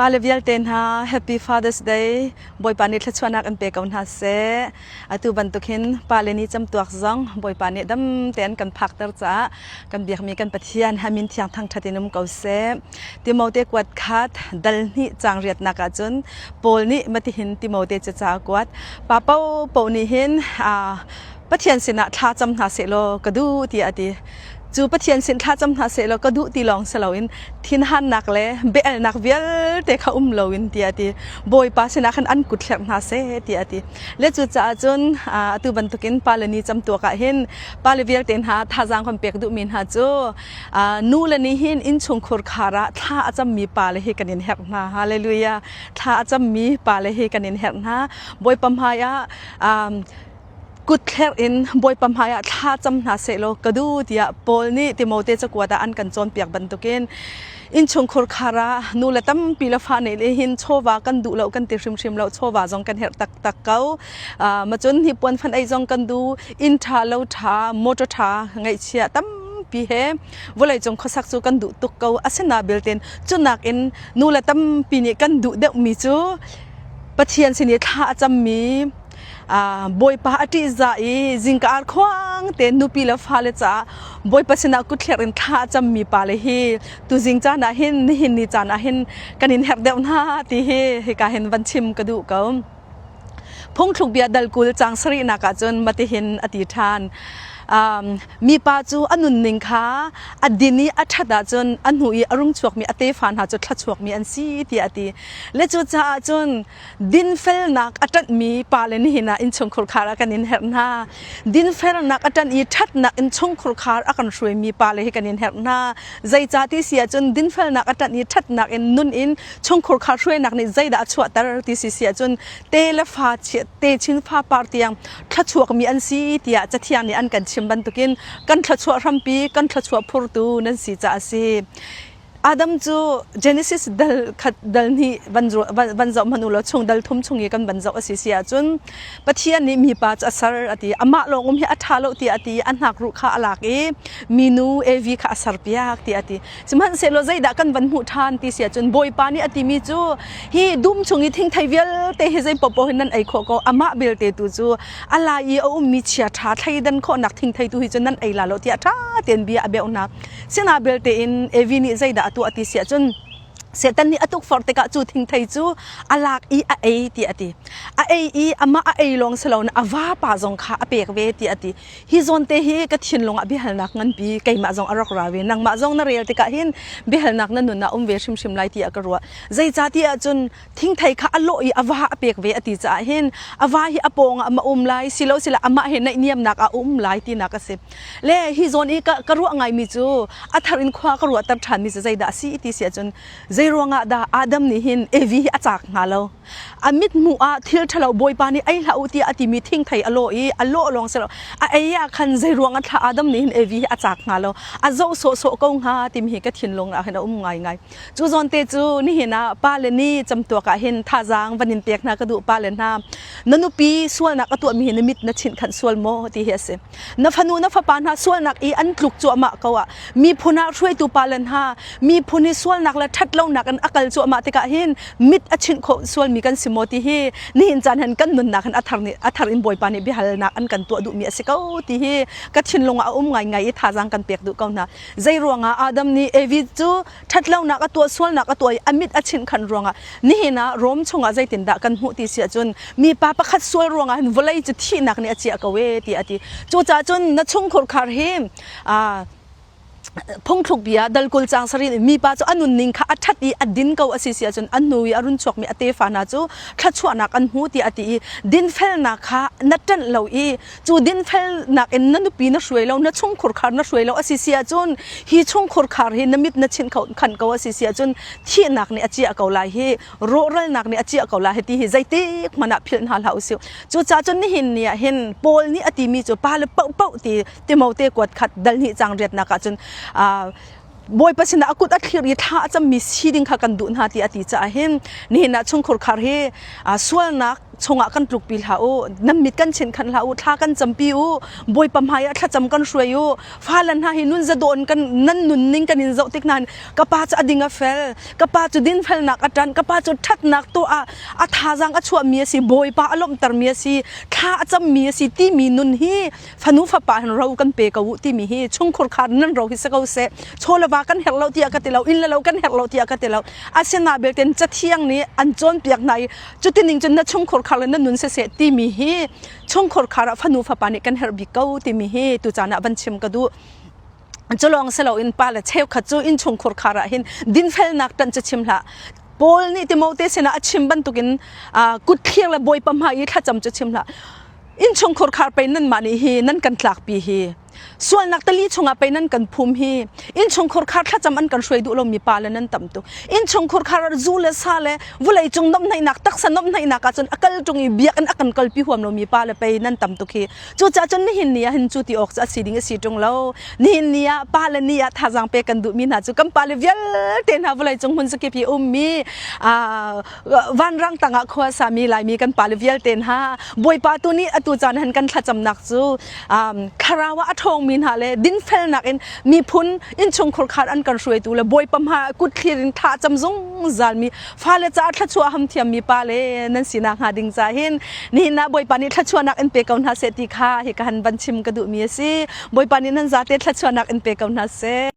Pale vialte hna Happy Father's Day Bawipa nih thluachuahnak in pe ko hna seh. Atu bantuk hin pale ni camtuak zong Bawipa nih dam tein kan phakter caah kan biakmi kan Pathian hamin thiang thangṭhat in um ko seh. Timote kuat khat dal hnih caang riatnak ahcun Paul nih matihin Timote cu ca a kuat. Pa paohpaoh nih hin Pathian sinah thla cam hna sehlaw ka duh tiah a ti. Cu Pathian sin thlacam hna sehlaw ka duh ti lawng si loin thinhannak le biaelnak vialte kha um loin tiah a ti. Bawipa sinah khan an kut hlerh hna seh tiah a ti. Le cucaah cun atu bantukin pale ni camtuak ah hin pale vialte hna thazaang kan pek duhmi hna cu nu le nih hin innchungkhur khar ah thla a cammi pale hi kan in herh hna. Hallelujah. Thla a cammi pale hi kan in herh hna. Bawipa hmai ah Kutthlerh in Bawipa hmaiah thla cam hna sehlaw ka duh tiah Paul nih Timote cakuat ah an kan cawnpiak bantukin innchungkhur khar ah nule tampi le fa nih hin chawva kan duh lo kan ti hrimhrim lo chawva zong kan herh taktak ko. Macun hi puan fan ei zong kan duh inn ṭha lo ṭha motor ṭha ngaihchia tampi he vawleicung khuasak cu kan duh tuk ko asina belten cunak in nule tampi nih kan duh deuhmi cu Pathian sin i thla a cammi Bawipa a ṭihzah i zingka ar khuang tein nupi le fale caah Bawipa sinah kutthler in thla a cammi pale hi tuzing caan ah hin nihin ni caan ah hin kan in herh deuh hna ti hi hika hin van chim ka duh ko. Phungthluk bia dal 20 caang sarihnak ah cun matihin a ti ṭhan. Mipa cu a nunning kha a din i a ṭhat ahcun a hnu i a rung chuakmi a tefa hna cu thluachuakmi an si tiah a ti. Le cucaah cun Dinfelnak a ṭanhmi pale nihin ah innchungkhur khar ah kan in herh hna. Dinfelnak a ṭanh i ṭhatnak innchungkhur khar a kan hruaimi pale hi kan in herh hna. Zeicah ti si ahcun dinfelnak a ṭanh i ṭhatnak in nun in chungkhur khar hruainak nih zeidah a chuahter ti si si ahcun te le fa te chin fa par tiang thluachuakmi an si tiah Cathiang nih an kan chim bantukin kan thluachuah hrampi kan thluachuah phurtu nan si caah a si. Adam cu Genesis dal khat dal hnih van van zoh hmanh u law chung dal thum chung i kan van zoh a si si ahcun Pathian nih mipa cu a ser a ti amah lawng um hi a ṭha lo tiah a ti a hnakruh kha a lak i minu Evi kha a serpiak tiah a ti sihmanhsehlaw zeidah kan van hmuh ṭhan ti si ahcun Bawipa nih a timi cu hi dum chung i thingthei vialte hi zei paohpaoh hin nan ei khawh ko amah belte tu cu a lai i a ummi chia ṭha thleidan khawhnak thingthei tu hi cu nan ei la lo tiah ṭha tein bia a beuh hna Sina belte in Evi nih zeidah a tuah ti si ahcun Satan nih a tukforh tikah cu thingthei cu a lak i a ei ti a ti. A ei i amah a ei lawng si loin a vapa zong kha a pek ve ti a ti. Hi zawn te hi ka thinlung ah biahalnak nganpi keimah zong a rak ra ve. Nangmah zong na rel tikah hin biahalnak na nun ah um ve hrimhrim lai tiah ka ruah. Zeicahtiah cun thingthei kha a lawh i a va a pek ve a ti caah hin a va hi a pawng ah ma um lai silo sila amah he naihniamnak ah um lai tinak a si. Le hi zawn i ka ruah ngaimi cu a thar in khua ka ruahter ṭhanmi cu zeidah a si ti si ahcun zei ruangah dah Adam nih hin Evi hi a caak hnga lo. A mithmuh ah thil ṭhalo Bawipa nih ei hlah u tiah a timi thingthei a lawh i a lawh lawng si lo a ei ah khan zei ruangah thla Adam nih hin Evi hi a caak hnga lo a zoh sawhsawh ko hnga timi hi ka thinlung ah hin a um ngaingai. Cu zawn te cu nihin ah pale nih camtuak ah hin thazaang van in pek hna ka duh pale hna na nupi sualnak a tuahmi hi na mit na chinh khanh sual maw ti hi a si. Na fanu na fapa hna sualnak i an tluk cuahmah ko ah miphun ah hruaitu pale hna miphun hi sualnak le ṭhatlonak in a kal cuahmah tikah hin mit a chinh khawh sualmi kan si maw ti hi nihin caan hin kan nunnak hin a thar nih a thar in Bawipa nih biahalnak an kan tuah duhmi a si ko ti hi ka thinlung ah a um ngaingai i thazaang kan pek duh ko hna. Zei ruangah Adam nih Evi cu ṭhatlonak a tuah sualnak a tuah i a mit a chinh khan ruangah nihin ah Rom chungah zeitindah kan hmuh ti si ahcun mipa pakhat sual ruangah hin vawlei cu thihnak nih a ciah ko ee tiah a ti. Cucaah cun na chungkhur khar hi phungthluk bia dal 20 caang sarih nih mipa cu a nunning kha a ṭhat i a din ko a si si ahcun a hnu i a run chuakmi a tefa hna cu thluachuahnak an hmu tiah a ti i dinfelnak kha na ṭanh lo i cu dinfelnak in na nupi na hruai lo na chungkhur khar na hruai lo a si si ahcun hi chungkhur khar hi na mit na chinh khan ko a si si ahcun thihnak nih a ciah ko lai hi rawhralnak nih a ciah ko lai hi ti hi zeitik hmanh ah philh hna hlah usih cucaah cun nihin ni ah hin Paul nih a timi cu pa le paohpaoh ti Timote kuat khat dal hnih cang riatnak ah cun Bawipa sinah a kut a thlir i thla a cammi si ding kha kan duh hna ti a ti caah hin nihin ah chungkhur khar hi sualnak chungah kan tlukpi hlah u. Nan mit kan chinh khan hlah u. Thla kan campi u. Bawipa hmai ah thlacam kan hruai u. Fale hna hi nun zadawh in kan nan nunning kan in zoh tik hna ka pa cu a ding a fel. Ka pa cu dinfelnak a ṭanh. Ka pa cu ṭhatnak tuah ah a thazaang a chuahmi a si. Bawipa a lawmhtermi a si. Thla a cammi a si timi nun hi fanu fapa hin ro kan pe ko u timi hi chungkhur khar nan ro hi si ko seh. Chaw le va kan herh lo tiah ka ti lo. Inn le lo kan herh lo tiah ka ti lo. Asina belte cathiang nih an cawnpiak hna i cutining cun na chungkhur khar le na nun siseh timi hi chungkhur khar ah fanu fapa nih kan herh bik ko timi hi tucaan ah van chim ka duh. Culawng siloin pa le cheukhat cu innchungkhur khar ah hin dinfelnak ṭanh cu chim hlah. Paul nih Timote sinah a chim bantukin kut thlir le Bawipa hmai i thlacam cu chim hlah. Innchungkhur khar pei nanmah nih hi nan kan tlakpi hi. Sualnak tali chungah pei nan kan phum hi. Innchungkhur khar thlacam an kan hruai duh lomi pa le nan tam tuk. Innchungkhur khar zu le sa le vulei cung nomhnaihnak taksa nomhnaihnak ahcun a kal ṭung i biakinn a kan kalpi huam lomi pa le pei nan tam tuk hi. Cucaah cun nihin ni ah hin cu ti awk cu a si ding a si ṭung lo. Nihin ni ah pa le ni ah thazaang pek kan duhmi hna cu kan pale vialte hna vawlei cung hmun zakip i ummi vanrang tangah khua sami Laimi kan pale vialte hna Bawipa tu nih atu caan han kan thlacamnak cu thlarau ah a ṭhawngmi hna le dinfelnak in miphun innchungkhur khar an kan hruaitu le Bawipa hma kut thlir in thla cam zungzalmi fale caah thluachuah ham thiammi pa le nan sinak hnga ding ca hin nihin ah Bawipa nih thluachuahnak in pe ko hna seh ti kha hi ka han van chim ka duhmi a si. Bawipa nih nan zate thluachuahnak in pe ko hna seh.